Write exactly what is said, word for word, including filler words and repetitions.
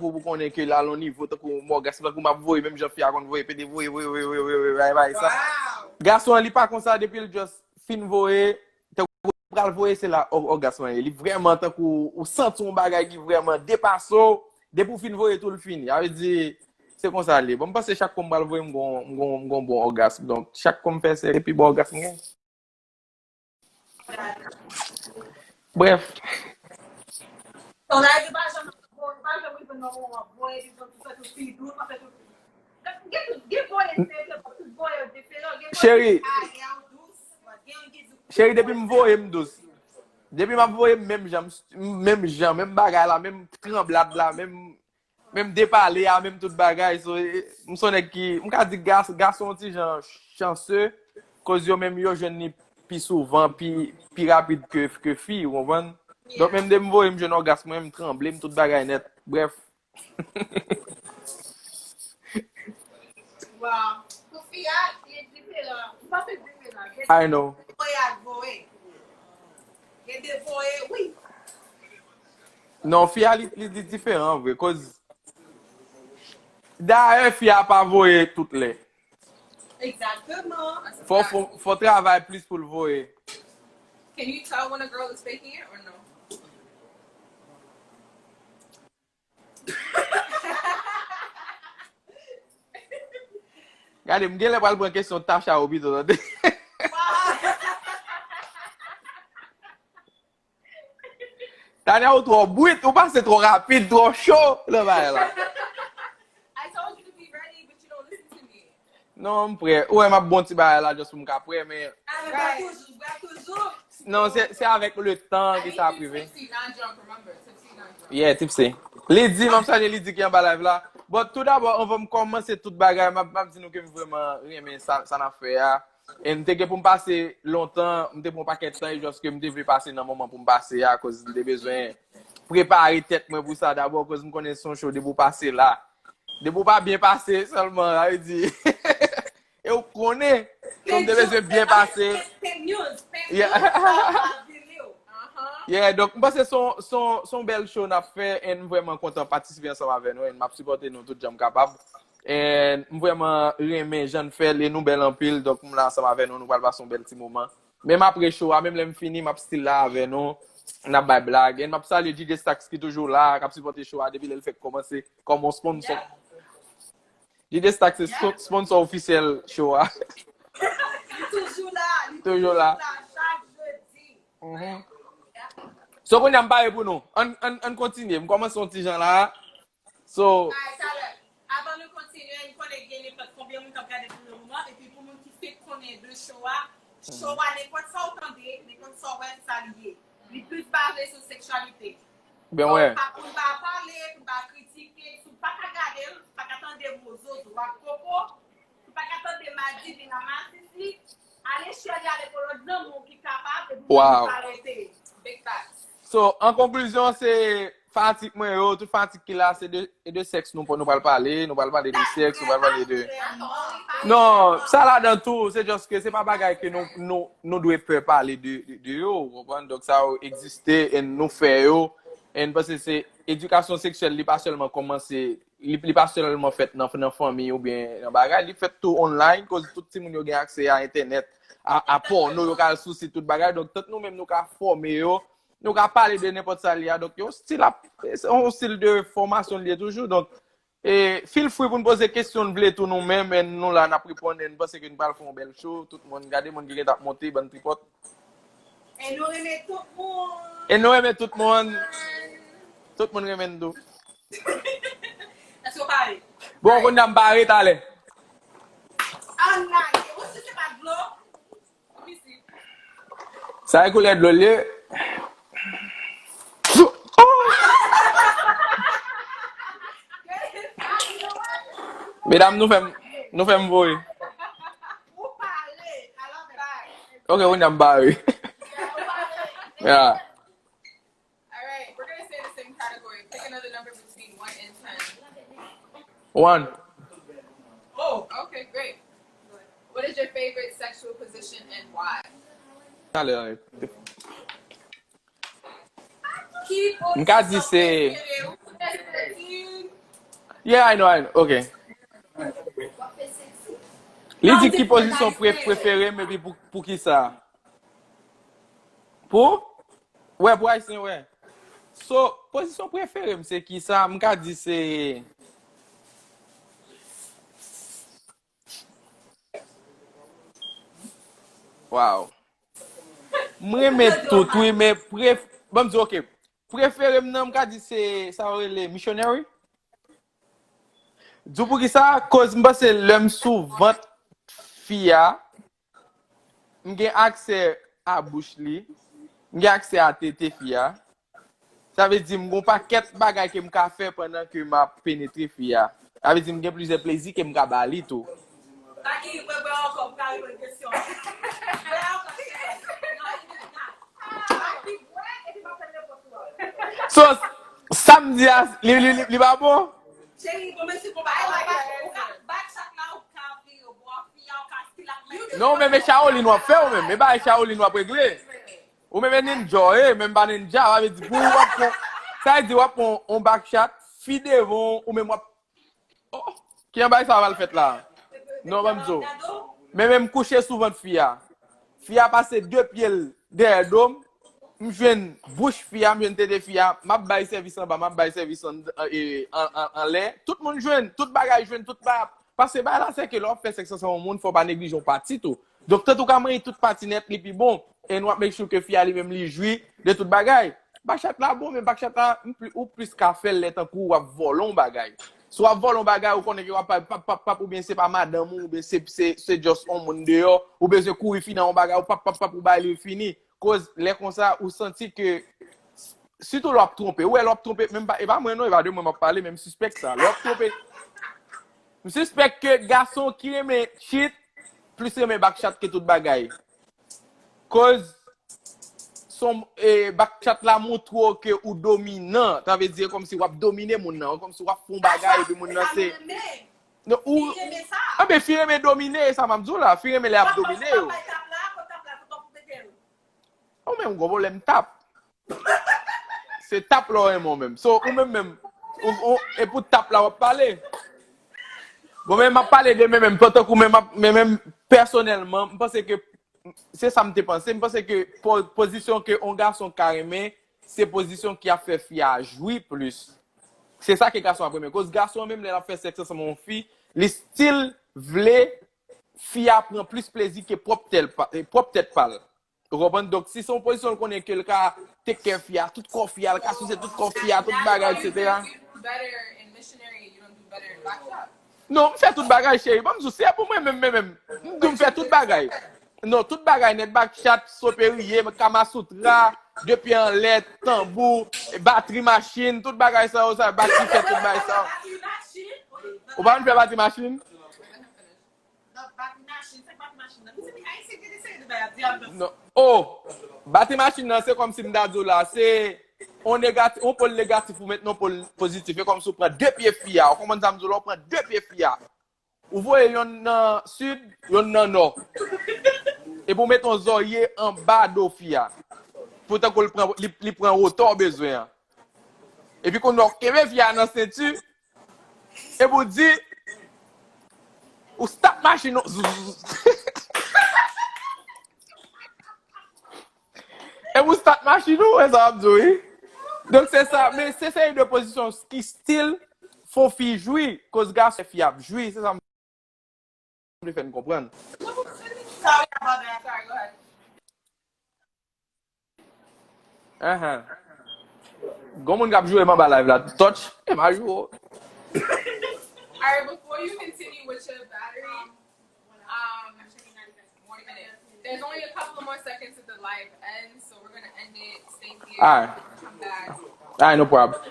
pou, pou konnen ke l al yon nivo, tankou m ògasm, tankou m ap voye, menm jan fi a konn voye, pede voye, voye, voye, voye, voye, voye, bay, bay, sa. Gason an, li pa konsa, depi l just fin voye, tankou pral voye, se la ò-, ògasm lan ye. Li vrèman tankou ou santi yon bagay ki vrèman depase w, depi w fin voye tou, l fini. Sa vle di, se konsa l ye. Bon, m panse chak kou m pral voye, m gon, m gon, m gon bon ògasm. Donk, chak kou m fè sèks, se pi bon ògasm m gen. Brèf. Ton lari pa janm, pa janm rive nan moman voye, epi pou fè tout fi dous, pa fè tout. Gen tout, gen voye diferan, tout voye diferan, gen voye Cheri, ki pa gen dous, gen yon ki dous. Cheri, depi m voye, m dous. Depi m ap voye, m menm jan, m, menm jan, menm bagay la, menm tranblad la, menm, menm depale a, menm tout bagay. So, e, m se yon nèg ki, m ka di gas-, gason yon ti jan chanse, koz yo menm yo jwenn li pi souvan, pi, pi rapid ke, ke fi, ou konprann? Donk, menm depi m voye, m jwenn ògasm mwen, m tranble, m tout bagay nèt. Brèf. Wow. Pou fi a, li diferan. M panse diferan. Gen I know. Voye ak voye. Gen de voye, wi. Non, fi a, li, li, li diferan, vre. Koz, dayè, fi a pa voye tout lè. Exactement. Fò, fò, fò travay plis pou l voye. Can you tell when a girl is faking it or no? Gade, m genlè pral pran kesyon Tacha yo pito, tande. Tanya, ou twò bwit, ou pase twò rapid, twò cho nan bagay la. I told you to be ready, but you don't listen to me. Non, m prè. Ou wè, m ap bon ti bagay la, just pou m ka prè, men. Ah, men bwè toujou, bwè toujou. Non, se, se avèk le tan ke sa ap rive. Tipsy, not drunk, remember. Tipsy, not drunk. Yeah, tipsy. Li di, m ap salye Lidi ki anba live la. Bon, tou dabò, anvan m kòmanse tout bagay, m ap, m ap di nou ke m vrèman renmen sa, sa n ap fè a. E m te gen pou m pase lontan, m te pran pakèt tan, e jis ke m te vle pase nan moman pou m pase a, akoz m te bezwen prepare tèt mwen pou sa dabò, akoz m konnen se yon show, depi w pase la. Depi w pa byen pase sèlman, sa vle di, e w konnen, so m te bezwen byen pase. Yeah. Yeah, donk, m panse se yon, se yon, se yon bèl show n ap fè, and m vrèman kontan patisipe ansanm avè nou, and m ap sipòte nou tout jan m kapab. And m vrèman renmen jan n fè l, e nou bèl anpil, donk m la ansanm avè nou, nou pral pase yon bèl ti moman. Menm apre show a, menm lè m fini, m ap still la avè nou, n ap bay blag. And m ap salye D J Stax ki toujou la, k ap sipòte show a depi lè l fèk kòmanse, kòm yon sponsor. D J Stax se spo-, sponsor ofisyèl show a. Li toujou la, li toujou la chak jedi. Mhm. So, kounye a m pare pou nou. Ann, ann, ann kontinye. M kòmanse yon ti jan la. So, alright, talè. Avan nou kontinye, m konnen gen nenpòt konbyen moun k ap gade pou le moman, epi pou moun ki fenk konnen de show a, show a, nenpòt sa w tande, nenpòt sa w wè, se sa li ye. Li plis baze sou seksyalite. Ben, donk, wè, pa pou n pa pale, pou n pa kritike, si w pa ka gade l, si w pa ka tande mo zozo ak koko, si w pa ka tande madidi nan masisi, ale chèche ale pou lòt zanmi w ki kapab, epi w menm pa rete. Big facts. So, an konklizyon, se fanatik mwen yo, tout fanatik ki la, se de, e de sèks nou, nou pral pale, nou pral pale de sèks, nou pral pale de... Non, sa ladan tou, se just ke se pa bagay ke nou, nou, nou dwe pè pale de, de, de yo, ou konprann? Donk, sa yo egziste, e nou fè yo, e m panse se edikasyon seksyèl, li pa sèlman kòmanse, li, li pa sèlman fèt nan, nan fanmi oubyen nan bagay, li fèt tou online, koz tout timoun yo gen aksè a entènèt, a, a pòno, yo ka al sou sit tout bagay, donk, tant nou menm, nou ka fòme yo, nou ka pale de nenpòt sa li a. Donk, yon stil ap, yon stil de fòmasyon li ye toujou. Donk, e, feel free pou n poze kesyon n vle tou nou menm, e nou la n ap reponn, e n panse ke n pral fè yon bèl show. Tout moun, gade moun ki gentan ap monte, bann tripòt. E nou renmen tout moun. E nou renmen tout moun. Tout moun renmen n tou. Èske w pare? Bon, kounye a m pare talè. Ann lage. Ou si se pa dlo? Sa e koulè dlo l ye. Medam, nou fè m, nou fè m voye. Ok, kounye a m bare. Yeah. Alright, we're gonna stay in the same category. Pick another number between one and ten. One. Oh, okay, great. What is your favorite sexual position and why? Talè, m ka di se, Yeah, I know, I know. Ok. Li di ki pozisyon pre- prefere m epi pou, pou ki sa? Pou? Wè, pou Ayisyen, wè. So, pozisyon prefere m se ki sa? M ka di se Wow. M renmen tout, wi, men pref- ban m di, ok. Prefere m nan, m ka di se, sa yo rele missionary. Di w pou ki sa? Koz m panse lè m sou vant fi a, m gen aksè a bouch li, m gen aksè a tete fi a. Sa vle di m gon pakèt bagay ke m ka fè pandan ke m ap penetre fi a. Sa vle di m gen plizyè plezi ke m ka ba li tou. So, sa m di a, li, li, li, li pa bon? Non, men, men Shaolin w ap fè ou menm. Men bagay Shaolin w ap regle. Ou menm e ninja, e, menm pa ninja, sa vle di pou w ap pran, sa vle di w ap pran yon back shot, fi devan w, ou menm w ap, oh, ki jan bagay sa pral fèt la? Non, ban m di w. Men menm kouche sou vant fi a. Fi a pase de pye l dèyè do m, m jwenn bouch fi a, m jwenn tete fi a, m ap bay sèvis anba, m ap bay sèvis an, e, an, an, anlè. Tout moun jwenn, tout bagay jwenn, tout bagay. Paske bagay la, se ke lè w ap fè sèks ansanm yon moun, fò w pa neglije yon pati tou. Donk, tank ou ka manyen tout pati nèt, li pi bon. E nou ap make sure ke fi a li menm li jwi de tout bagay. Back shot la bon, men back shot la, m pli- ou plis ka fè l lè tankou w ap vòlè yon bagay. Si w ap vòlè yon bagay, ou konnen ke w ap pap, pap, pap, pap, oubyen se pa madanm ou, oubyen se, se, se just yon moun deyò, ou bezwen kouri fini yon bagay, ou pap, pap, pap, ou bay li fini. Koz lè konsa, ou santi ke, sitou lè w ap twonpe, ou wè lè w ap twonpe, menm pa, e pa mwen non, e pa de mwen m ap pale, men m sispèk sa. Lè w ap twonpe, m sispèk ke gason ki renmen cheat, plis renmen back shot ke tout bagay. Koz son, e, back shot la montre w ke ou dominan. Sa vle di, e kòmsi w ap domine moun nan, e kòmsi w ap fè yon bagay, epi moun nan se. Non, ou, anben, fi renmen domine, e sa m ap di w la. Fi renmen lè y ap domine yo. Ou menm, gwo pwoblèm tap. Se tap la w renmen w menm. So, ou menm menm, ou, ou, e pou tap la w ap pale. Bon, men m ap pale de men menm, pantan kou men m ap, men menm pèsonèlman, m panse ke, se sa m te panse, m panse ke po- pozisyon ke yon gason ka renmen, se pozisyon ki ap fè fi a jwi plis. Se sa ke gason ap renmen. Koz gason menm, lè l ap fè sèks ansanm yon fi, li still vle fi a pran plis plezi ke pwòp tèl pa- e, pwòp tèt pa l. Ou konprann? Donk, si se yon pozisyon l konnen ke l ka take care fi a, tout kò fi a, l ka souse tout kò fi a, tout bagay, et cetera. Non, m fè tout bagay, cheri. Ban m di w, se pou mwen menm, menm, menm. M di w m fè tout bagay. Non, tout bagay nèt, back shot, sope riye, kamasoutra, de pye anlè, tanbou, batri machin, tout bagay sa yo, sa, batri fè tout bagay sa yo. Ou pa konn fè batri machin? Non. Oh, batri machin nan, se kòmsi m ta di w la, se yon negati- yon pòl negatif ou met nan pòl pozitif. E kòmsi w pran de pye fi a. Ou konprann sa m di w la, w pran de pye fi a. Ou voye yonn nan sid, yonn nan nò. Epi w met yon zòrye anba do fi a. Pou tankou l pran, li, li pran wotè w bezwen an. Epi kounye a w kenbe fi a nan senti, epi w di, ou start machin ou. Epi w start machin ou, e sa w ap di w, wi. Donk se sa, men se seri de pozisyon ki still fè fi jwi, koz gason fi ap jwi, se sa m vle fè n konprann. Ahan. Gon moun k ap joure m anba live la. Touch. E m a joure. Alright, before you continue with your battery, um, one minute. There's only a couple of more seconds till the live ends, so we're gonna end it. Stay here. Alright. Come back. Alright, no problem.